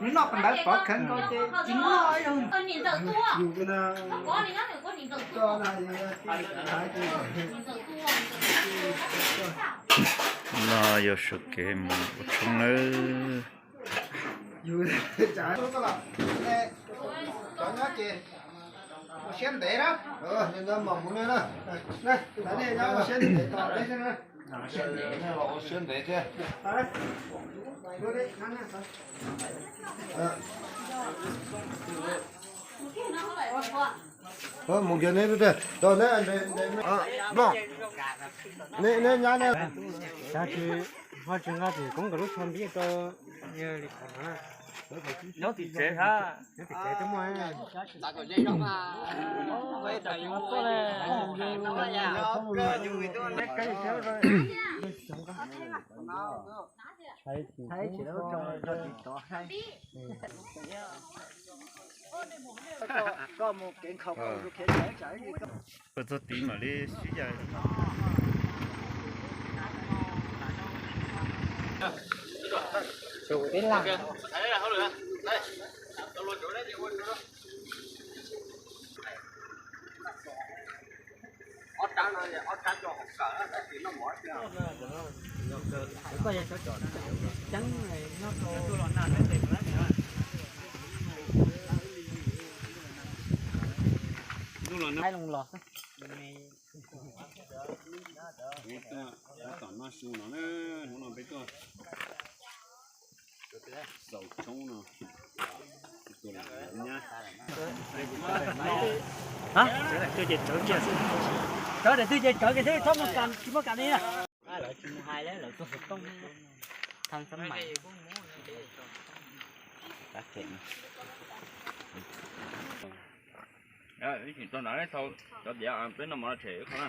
Nws noj pas ntawd pov khawv nkaus ces tsis noj. Yus no yuav sawv kev mus ua tshoob nawb. Ua siab ntev na. Ua siab ntev tos peb thiab na. Ua siab ntev thiab. Mus kiag neb, neb nyab ne. Tab sis ho tsis nqa tim koob kom lub tsho ntiab rau. Nyob tim tsev hab. Nyob tim tsev twb muaj. Ua txog tid mam li sib yaim. Peb tuaj tab tom noj su no na, hnub no peb tuaj xaus tshoob no. Tuaj daim twg ces tsawv kiag xwb. Tsawv daim twg ces tsawv kiag xwb, txhob muaj kam, tsis muaj kam li na. Lawv tsis mus hais lawv tuaj xov tooj thaj xab mais. Ib chim tau nrad thau cov diav peb noj mov tshem ib qho na.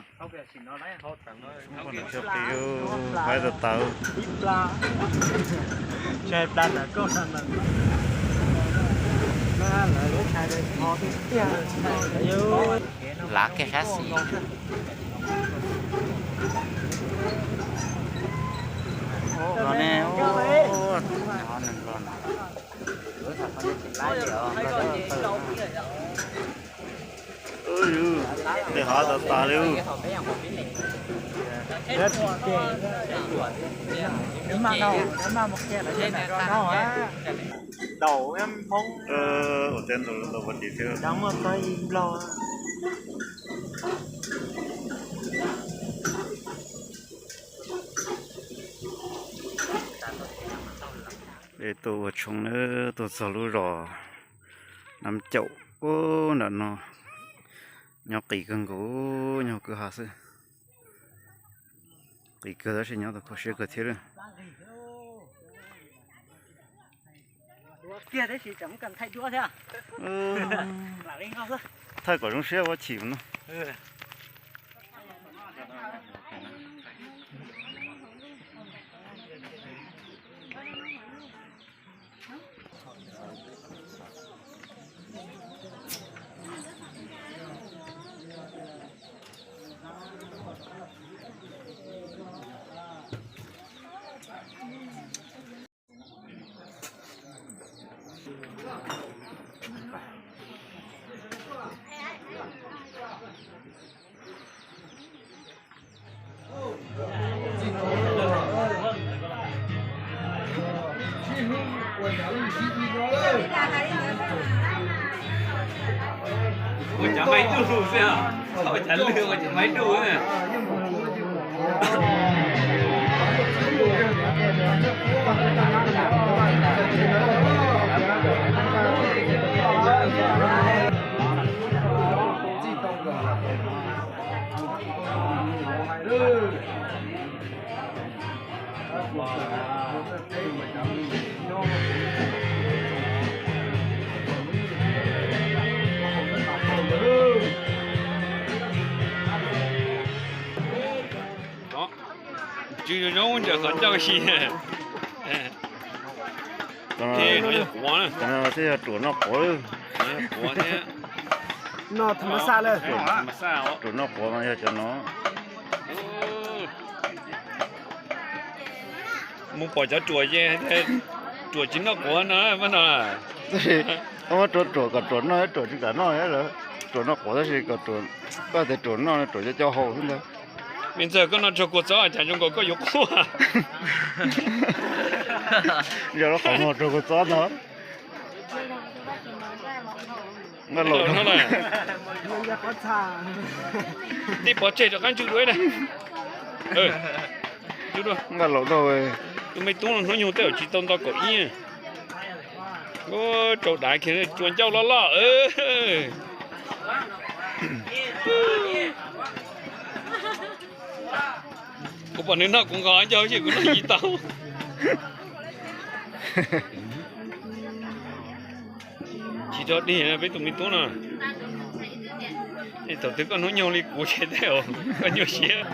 Haib tas tas. Tshem pla tas koj. Lav kiag sab xis. Los ne, neeg los no. Tej hov tas tas li. Ua teb ntau ntau pov tsis thiab. Peb tuaj ua tshoob na, tuaj txog lub zos Nab Caum ub nram no, nyob qis kawg nkaus, nyob kwj ha xwb. Qis kawg tab sis nyob tau kho siab kawg thiab lawm. Thaij kom zoo siab ua chim no. Ua cas maib duj xwb, ua cas lwg ua cas maib duj. Tsw zoo zoo ntawm qhov ncauj si. Cov no thiaj yog ruam noj quav. Noj tham ma xaj lawm. Ruam noj quav mas yog cov no. Mus pom cov ruam ces ruam tsis noj quav no mas no. Tab sis muab rau ruam kom ruam noj, ruam tsis kam noj, ruam noj quav tab sis kom ruam, koj tias ruam noj ruam cov cov haus xwb ntag. Me ntxawg, koj noj tsau kua txob cas zoo nkaus koj yuav quaj. Yog lub qhov muag tsau kua txob ntag. Nqaj laus no, tib pov tseg rov qab ntswj dua na. Nqaj laus no, tus me tub no hnub nyoog tej zaum tsis tau nto kaum ib. Rau dav kiag, tsua ncauj loj loj. Kuv pom nws noj kuv nqos ncauj, kuv noj tsis tau. Tsis rau dig peb tus me tub no. Thaum twg koj hnub nyoog li kuv ces tej zaum koj nyuaj siab.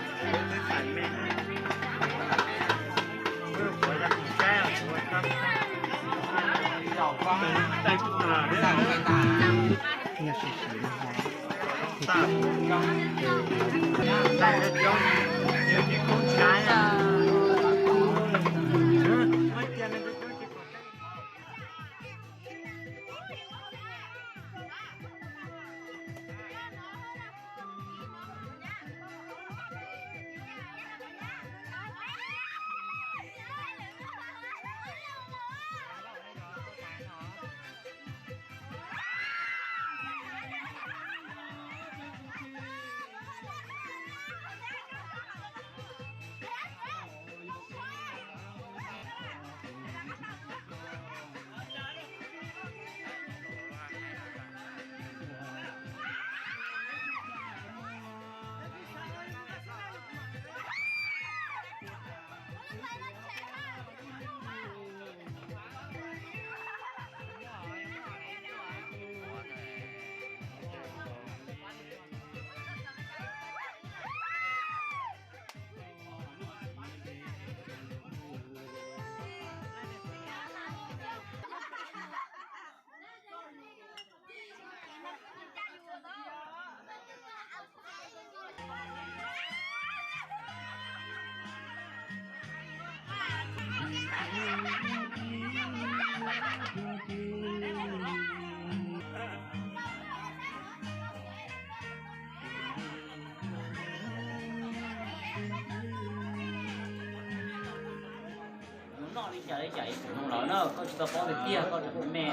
Noj li cas li cas kuv nug lawv na, koj tsis tau paub tiag tiag, koj tseem me me,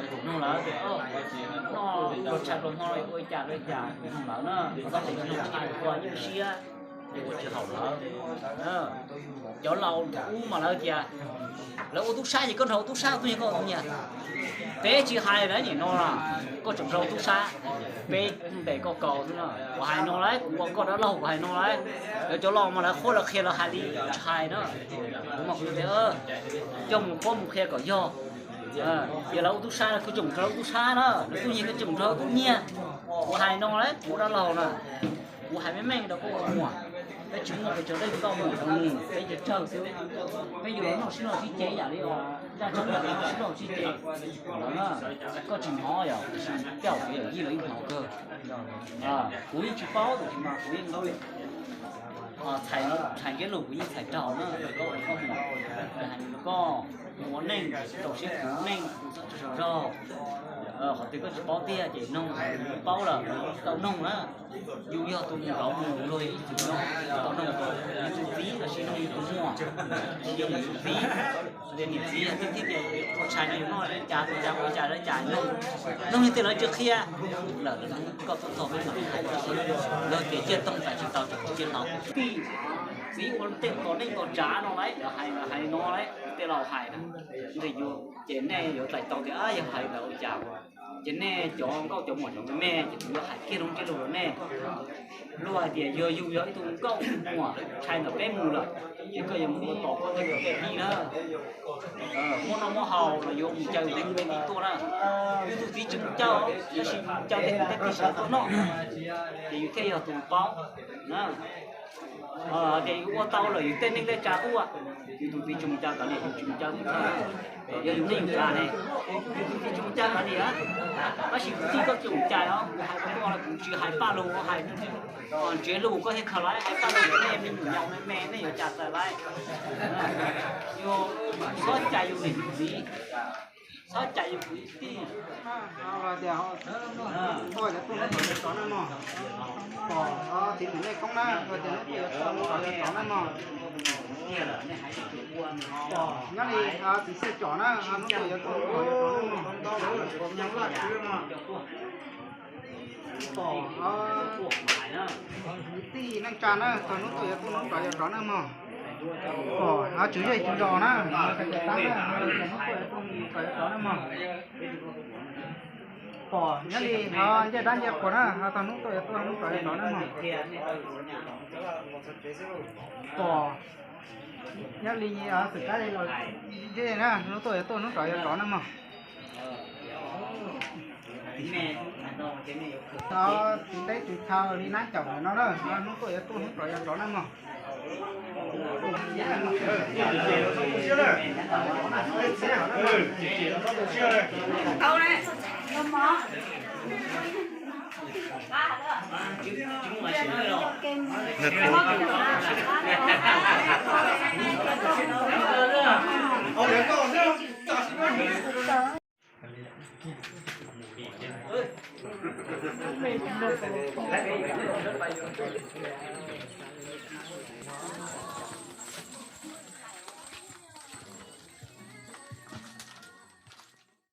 kuv nug lawv tias noj rau tshais rau hmo no ua li cas li cas, kuv nug lawv na, koj tseem tsis nug tshais ua nyuaj siab, ces ua tsis haum lawv. Cov laus ub mas lawv tias lawv ua tub sab ces koj nrog ua tub sab, tub nyiag koj ua tub nyiag. Peb tsis hais lawv nim no los koj tseem nrog ua tub sab, peb ntes koj kaus xwb na. Kuv hais no lawm, kuv ua koj dab laug kuv hais no lawm. Lawv cov laus mas lawv qhuab lawv qhia lawv hais li tsis hais na. Kuv mas kuv tias coj mus qhuab mus qhia kom yog. Ces lawv ua tub sab kuv tseem nrog ua tub sab na, lawv tub nyiag kuv tseem nrog ua tub nyiag. Kuv hais no lawm, kuv ua dab laug na. Kuv hais meej meej rau koj ua muam, peb tsis muaj pes tsawg leej tau muam rau nws, peb tsawg tsawg xwb. Peb yuav los noj sib noj sib ceg yam li os, zaj tshoob yam li noj sib noj sib ceg. Koj tsis hnov yom, tiam sis tej zaum kuv yawm yij los yeej hnov kawg. Kuv yeej tsis paub tiam sis mas kuv yeej txhais, txhais kiag lus kuv yeej txhais raug na, koj ua koj muam, hais rau koj mus ua neej rau siab khwv neej, mus txog tsawg zaug, qhov twg koj tsis paub tiag ces noog, paub lawm tsis tau noog na. Yus yog tus mus zov mus luag ib txwm no, tau noog kom yus tus txiv los sis noog yus tus muam, tsis yog yus tus txiv. Tias niam txiv yog tib tib tias ua tshais no yus noj li cas ua cas ua cas li cas noog, noog li tias lawv tsis qhia. Lawm koj tuaj txog peb mam hais, lawv tias ciaj toog txais tsis tau ces ciaj hlau. Tij txiv ua tej tos neej tos tsav no lawm, lawv hais, lawv hais no lawm, tej laus hais na. Ces nej yuav txais tau tias yog hais ntawd ua cas. Ces nej cov nkauj cov muam cov me me ces kuv yuav hais kiag lub ntsiab lus rau nej. Luag hais tias yog yus yog ib tug nkauj muam tshais ntawm peb mus lawm, ces koj yuav mus ua tos koj tej kwv tej tij na. Muaj noj muaj haus los yuav mus caw yus tej kwv tej tij tuaj na. Yus tus txiv tsis mus caw, tab sis mus caw tej kwv tej tij sawv tuaj noj, ces yus thiaj yog tus paub na. Ces yus ua tau lawm yus tej neej tej tsa tuaj, yus tus txiv tsis mus cas kav liam, yus tsis mus cas kuj tau. Yog yus neej yus tsa ne, yus tus txiv tsis mus cas kav liam, tab sis kwv tij koj tsis mus cas os, kuv hais rau koj los kuv tsis hais paj lug, hais ntsiav lus koj thiaj khaws lawm, hais paj lug nej me nyuam yaus me me nej yuav cas txawm lawm. Yus txhob cais yus niam yus txiv, txhob cais yus kwv tij. Los tias hnub tuaj yuav tuaj hnub tuaj yuav rov na mog. Pom txiv tseem nej koob na, los tias hnub tuaj yuav tuaj hnub tuaj yuav rov na mog. Pom nyob li txiv xwb com na, hnub tuaj yuav tuaj hnub tuaj yuav rov na mog. Pom kwv tij neej tsa na, txog hnub tuaj yuav tuaj hnub rov yuav rov na mog. Pom tswv zej tswv zos na, hnub tuaj yuav tuaj hnub rov yuav rov na mog. Pom nyob li ncej dab ncej qhua na, txog hnub tuaj yuav tuaj hnub rov yuav rov na mog. Pom nyob li xwm kab los zej na, hnub tuaj yuav tuaj hnub rov yuav rov na mog. Txiv teb tsis txha li nab caum no na, hnub tuaj yuav tuaj hnub rov yuav rov na mog.